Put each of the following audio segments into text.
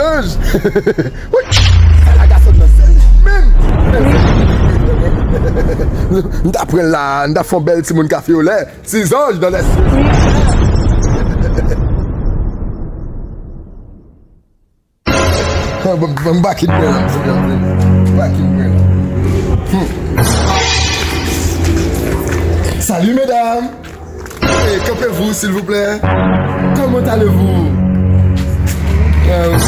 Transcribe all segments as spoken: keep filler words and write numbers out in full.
Anj. Wi. Sa la gason nan se li menm. M ta pran l la, m ta fè yon bèl timoun kafe olè. Ti zanj dans l'esprit. Bon, bon, m pa kit mwen la, m pa kit mwen la. Hmm. Salut mesdames. Eh, campez-vous, s'il vous plaît. Comment allez-vous? Ah, ok, ok.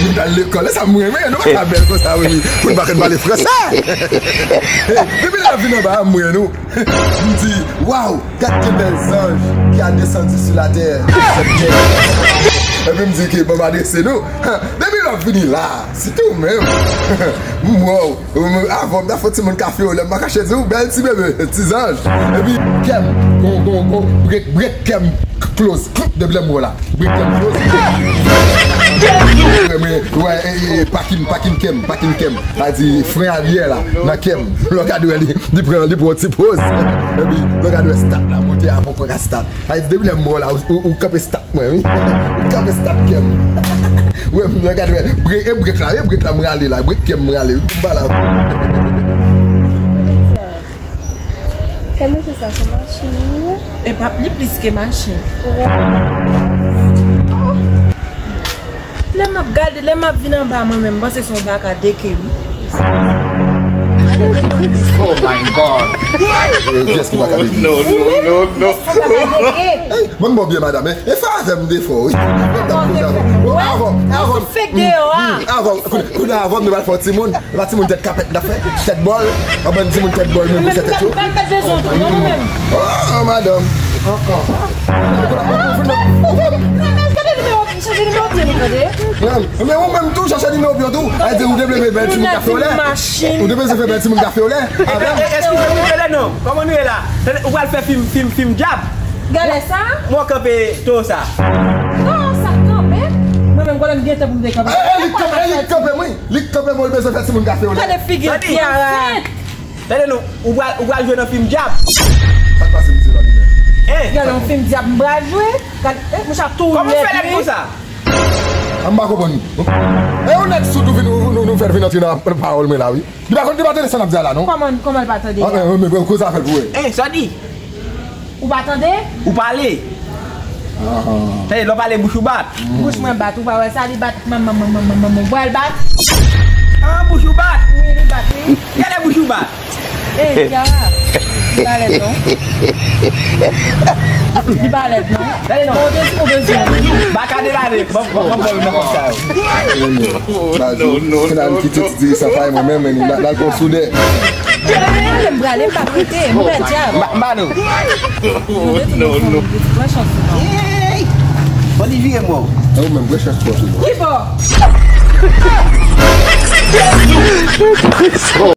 Nou t al lekòl. E sa m renmen, nou pa ka bèl konsa, wi. Pou n pa konn pale fransè. Eh, depi lè n ap vin anba a, m wè nou. M di, waw, gad ki bèl zanj ki a desann sou latè. Epi m di, ok, bon, m adrese nou. Depi lè w ap vini la, se tou menm. M wè w. Avan m ta fè timoun kafe olè, m pa kache di w, bèl ti bebe, ti zanj. Epi, kè m, gon, gon, gon, brek, brek kè m close. Depi lè m wè w la, brek kè m close. Mwen, mwen, wè, e, e, e, pakin, pakin kè m, pakin kè m. Sa di, fren aryè la, nan kè m. Lè w gade wè li, li pran, li pran yon ti poz. Epi, lè w gade wè stat la monte avan w ka stat. Sa di, depi lè m wè w la, ou, ou, ou kanpe stat. Mwen, wi. Kanpe stat kè m. Wè, mwen gade, wè. Bre-, e brek la, e brek la m rale la. Brek kè m rale. Wi, m pa la. Kèm se sa, se machin, wi. E pa li plis ke machin. Wè. Lè m ap gade, lè m ap vin anba mwen menm, m panse se yon baka deke, wi. Oh my God! Kiyès ki baka deke? No, no, no, no. Ey, ban m ba w byen, madanm, en. E fè avè m defo, wi. Bon, avan, avan, fèk deyò a. Avan, kounye a, avan nou pral fè yon timoun, yon timoun tèt kapèt n ap fè, tèt bòl, yon bann timoun tèt bòl, menm pou fè tèt yo. Oh, madanm. Chanje nimewo pye nou, tande. Men ou menm tou, chanje nimewo pye w tou. A di ou te vle fè bèl timoun kafe olè. Ou te vle fè bèl timoun kafe olè. Avè m. Eskize m, tande non. Kòman nou ye la? Tande, ou pral fè fim, fim, fim dyab. Gade sa. Mwen kanpe to sa. Non, sa kanpe. Mwen menm, gade m gen tan pou m te kanpe. E, e, li kanpe, e, li kanpe, wi. Li kanpe, mwen bezwen fè timoun kafe olè. Gade figi Kiara. Tande non, ou pral, ou pral jwe nan fim dyab. Sa k pase, misye la, li menm? Hein? Gade yon fim dyab, m pral jwe. Gade, eh, mouch ap tou lèd, wi. Kòman w fè lèd konsa? A, m pa konprann. E yon nèg soud ou vin, ou, nou, nou fè l vin antre nan pawòl mwen la, wi. Li pa konn, li pa tande sa n ap di a la, non? Kòman, kòman l pa tande a? Ah, men, men, men, koze afè l pou wè. Hein, sa di? Ou pa tande? Ou pale. Ah. Tande, lè w pale, bouch ou bat. Bouch mwen bat, ou pa wè sa, li bat, manman, manman, manman, manman, ou pral bat? Ah, bouch ou bat. Wi, li bat, wi. Gade bouch ou bat. Ey, Kiara, li pa lèd non. Li pa lèd non. Gade non. Ou bezwen, ou bezwen. Baka de lane, bon, bon, bon, bon, bon, sa yo. Baz, ou fin al kite ti diri san fay mwen menm, men l al pran soudè. Gade, m prale, m pa prete, m pè dyab. Ma, ma nou. Non, non, non. Pran chans ou non. Ey! Fò li vire mò. E ou menm, pran chans ou non. Ki bò?